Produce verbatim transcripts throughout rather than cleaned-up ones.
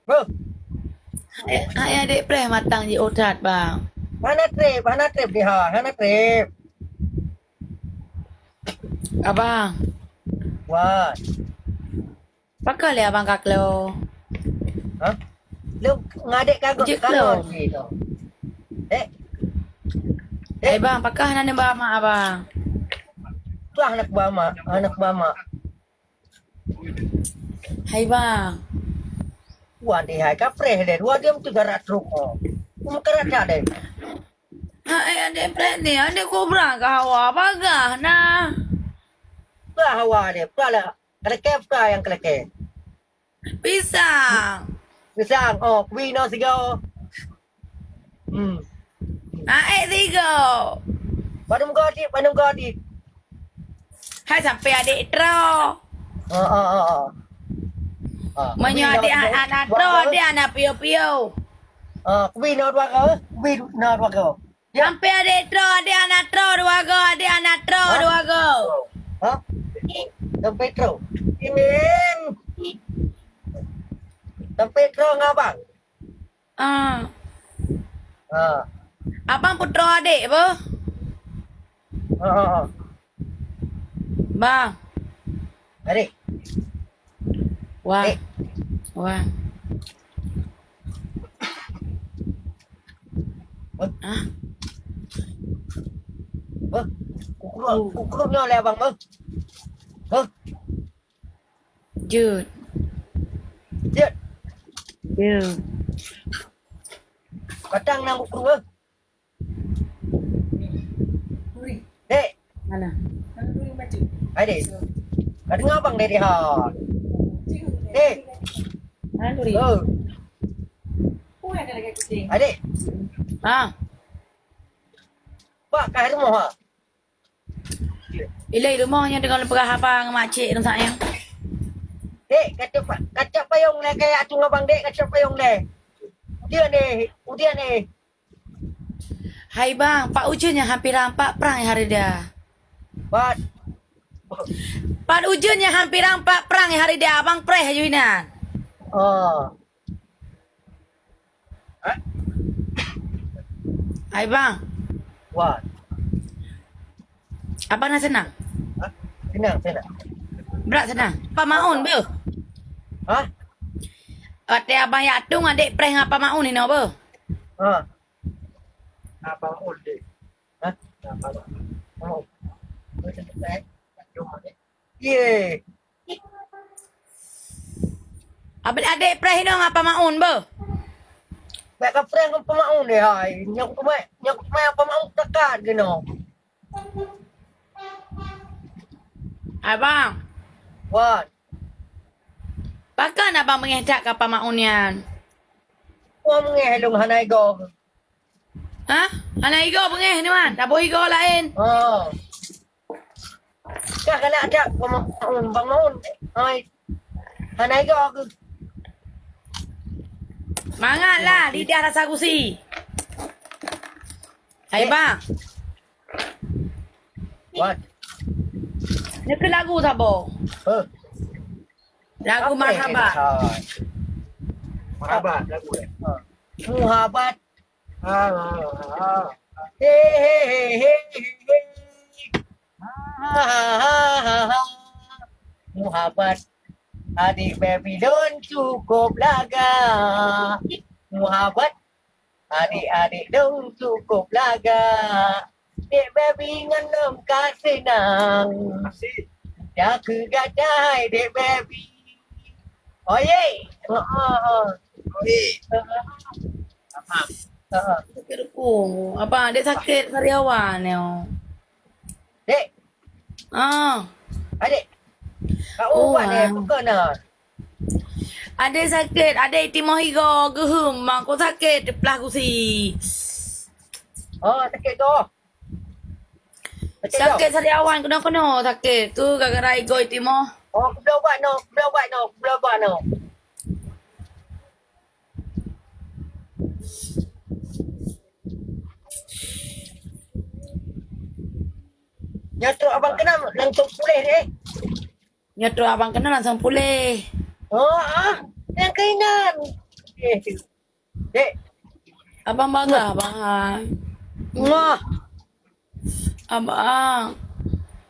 Beuh. Hai, hai adék preh matang jiôh that, bang. Hana trép, hana trép di ha, hana trép. Abang. Wan. Pakon lé abang ka klo? Hah? Lôn ngadek kagok. Jeuet klo. Kagok jih tu. Eh. Eh. Eh, bang, pakon hana neuba mak abang? Peue hana kuba mak, hana kuba mak. Hai bang. Wan deh hai ka preh deh. Dua jam tu garak trok. Kum karat dah deh. Hai adék preh ni, adék kobra ka hawa bagah nah. Peue hawa deh, peue lah. Kelekeh peue nyang kelekeh? Pisang. Pisang, oh, kui no sigo. Hmm. Aek sigo. Padum godi, padum godi. Hai sampai adék tro. Oh, oh, oh, oh. Ah, meunyoe kui no adék dua, hana dua tro, go. Adék hana piôh-piôh. Ah, kui no dua go, kui no dua go. Ya. Sampai adék tro, adék hana tro dua go, adék hana tro. Hah? Dua go. Hah? Sampai tro. Sampai tro ngon abang. Ah. Ah. Abang putroe adék beuh? Ah, ah, ah. Bang. Adék. Wah. Adék. Wah. Beuh. Ah. Beuh. Kukurut, kukurut nyoe lé abang beuh. Beuh. Jeuet. Jeuet. Jeuet. Batang nang buku, eh. Dek. Mana? Hai, Dek. Ka deungoe abang dari ha. Dek. Mana turi? Oh. Hai, Dek. Ha. Bak kah rumoh ha. Ilai rumoh nyan deungon peugah haba ngon makcik nyan. Dek, kacok pa-, kacok payong lé kaya tu ngon abang dek, kacok payong lé. Udian deh, udian deh. Hai bang, pat ujeuen nyang hampiran pat prang nyang hareuda. Pat. Pat ujeuen nyang hampiran pat prang nyang hareuda, abang preh aju inan. Oh. Hai bang. Wan. Abang na seunang? Hah? Seunang, seunang. Brat seunang. Apa maun beuh? Hah? Watèe abang jak tueng adék preh ngon apa maun inoe beuh? Ha. Apa maun deh? Hah? Apa maun? Ye. Abang adék preh inoe ngon apa maun beuh? Bèk ka preh ngon apa maun deh hai. Nyang kumai, nyang kumai apa maun takat keunoe. Abang. Wan. Pakon abang meungéh that keu apa maun nyan? Wah meungéh lôn hana igoe. Hah? Hana igoe beungéh ni wan, taboh igoe laén. Oh. Kah galak that Bang Maun, Bang Maun. Hai. Hana igoe keuh. Mangat lah lidah rasa gusi. Hai bang. Wan. Nyoe keuh lagu saboh. Heh. Lagu apa marhabat. Marhabat lagu eh. Ha. Muhabat. Ha, ha, ha. He, he, he, he, he, he. Ha, ha, ha, ha, ha. Muhabat. Adik baby don cukup laga. Muhabat. Adik-adik dong cukup laga. Dek baby ngon lom ka seunang. Dah keu gata hai dek baby. Oh ye. Ha ha ha. Oh ye. Ha ha. Ha ha. Abang, dek sakét sariawan nyoe. Dek. Ah. Adek. Kau oh, ubat deh, ah. Bukan ah. Adek sakét, adek timoh igoe geuheum, mangko sakét teupelah gusi. Oh, sakét tu. Sakét tu. Sakét sariawan keunoe-keunoe sakét. Keu gara-gara igoe timoh. Oh, keubloe ubat no, keubloe ubat no, keubloe ubat no. Nyoe trok abang keunan langsung puléh deh. Nyoe trok abang keunan langsung puléh. Oh, ah. Nyang keunan. Eh, Dek. Abang bagah, Bang, hai. Muah. Abang.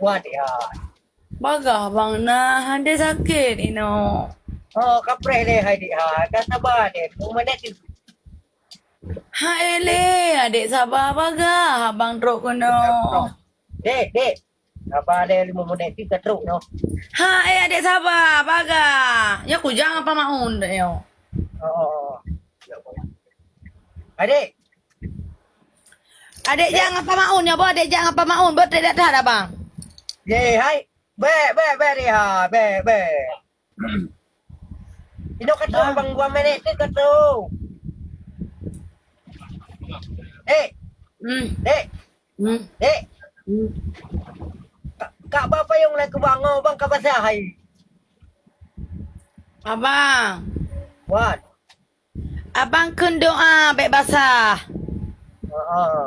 Muah, Dek, hai. Bagah, Bang, nah. Adik sakét inoe. Oh, kapreh lé, hai, Dek, hai. Ka saba lé. Lima menit tu. Hai, lé. Adik saba bagah. Abang trok keunoe. Dek, Dek. Saba lé lima menit tu ka trok nyoe. Ha, eh, adik saba, bagah. Nyoe kujak ngon Pak Maun dak nyoe. Oh, oh, oh. Adik. Adik jak ngon Pak Maun nyoe, boh, adik jak ngon Pak Maun, boh, tidak that abang. Ye, hai. Bek, bek, bek, Dek, ha, bek, bek. Inoe ka trok, abang, dua menit tu ka trok. Dek. Hmm. Dek. Hmm. Dek. Hmm. Kak, kak ba payong lé keu bang, oh, bang ka basah hai. Abang. Wan. Abang kheun doa bèk basah. Heeh.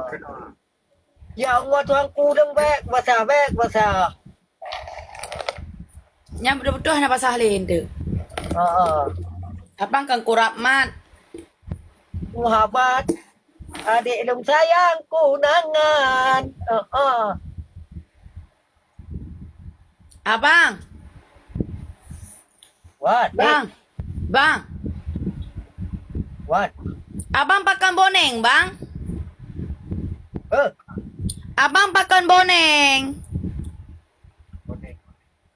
Ya Allah, Tuhanku, dong bèk basah, bèk basah. Nyan beutôi-beutôi hana basah lé enteuk. Heeh. Abang kan kurap mat. Muhabat, adik lôn sayang keunangan. Heeh. Abang. Wan. Bang. Bang. Wan. Abang pakon boneng, Bang? Eh. Abang pakon boneng?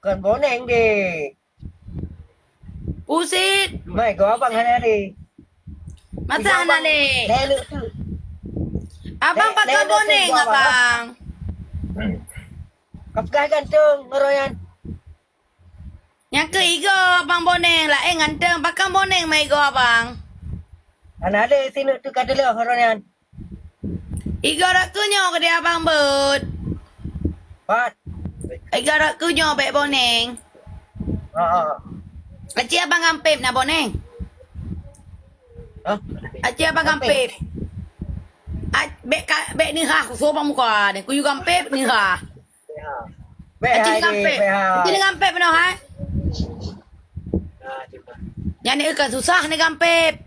Kon boneng deh. Pusit. Mai keu abang hana lé. Masa hana lé? Lé lé tu. Abang pakon boneng, abang? Ka peugah ganteng ngon roh nyan. Nyang keu igoe abang boneng, laén ganteng, pakon boneng meuigoe abang? Hana lé sineuk teuka teuloh roh nyan. Igoe rot keu nyoe keudeh abang beuet. Pat? Igoe rot keu nyoe bèk boneng. Ha, ha. Aci abang gampép na boneng. Hah? Aci abang gampép. Bèk ka, bèk neuhah kusoe bak muka ni. Kuyue gampép neuhah. Bèk hai, gampép. Bèk hai. Aci neugampép peunoh hai. Nyan ni ka susah neugampép.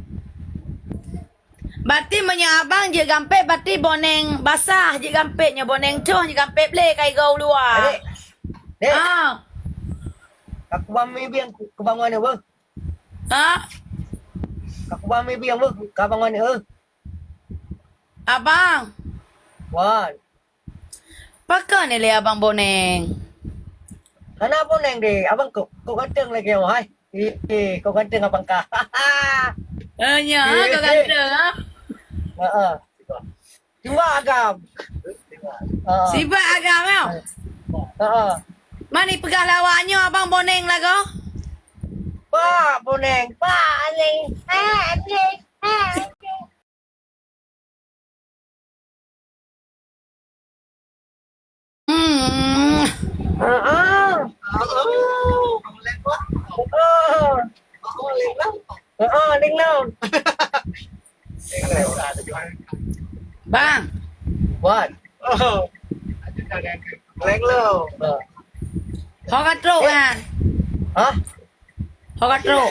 Berarti meunyoe abang jeuet gampép, berarti boneng basah jeuet gampép, nyoe boneng coh jeuet gampép lé ka igoe u luwa. Dek. Dek. Ah. Ka kubang mi biang, kubang warna beuh. Ha? Ka kubang mi biang beuh, ka bang warna beuh. Abang. Wan. Pakon ilèe abang boneng? Hana boneng deh, abang kok, kok ganteng lagèe nyoe hai. Eh, eh, kok ganteng abang ka. Eh, nyoe, eh, kok ganteng, ha? Heeh. Cuba agam. Heeh. Sibak agam, ya? Heeh. Mani peugah lawak nyoe abang boneng lagoe? Pak boneng, Pak Aleng, Pak Aleng, Pak Aleng. Hmm. Heeh. Heeh. Heeh, ding lom. Bang. Wan. Oh. Leng lo. Ho ka trok kan? Hah? Ho ka trok.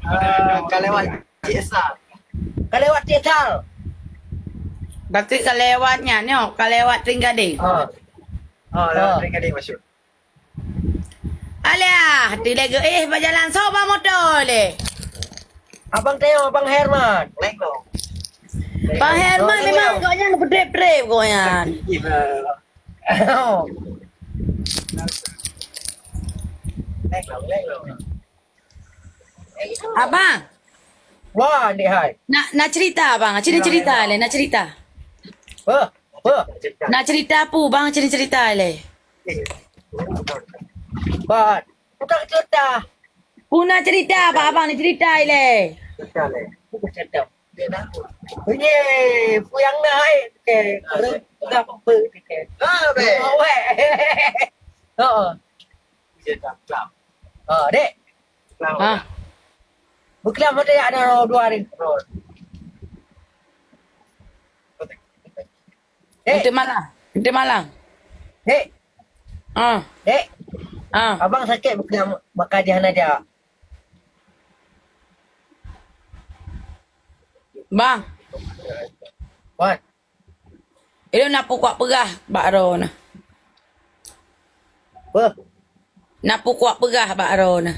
Eh, ka lewat Cik Sal. Ka lewat Cik Sal. Berarti ka lewat nyan nyoe, ka lewat Tring Gading. Ha. Ha, lewat Tring Gading masuk. Alah, hati lé geuéh bak jalan soe ba moto lé. Abang Teo, Abang Herman. Bang Herman memang gobnyan beudrep-drep gobnyan. Abang. Wah, ni hai. Nak, nak cerita abang, cerita, cerita lé, nak cerita. Apa? Apa? Nak cerita apa bang, cerita, cerita lé. Bang, bukan cerita. Puna cerita abang, abang ni cerita lé. Cerita lé. Bukan cerita. Ye, puyang na hai. Okey. Pegang apa? Okey. Ah, be. Oh, weh. Oh. Ha, dek. Ha. Buklam ada ya ada dua hari. Dek. Ente malang. Ente malang. Dek. Ah. Dek. Ah. Abang sakit buklam makan di hana ja. Bang. Wan. Ilôn na peukuak peugah bak droeneuh. Apa? Na peukuak peugah bak droeneuh.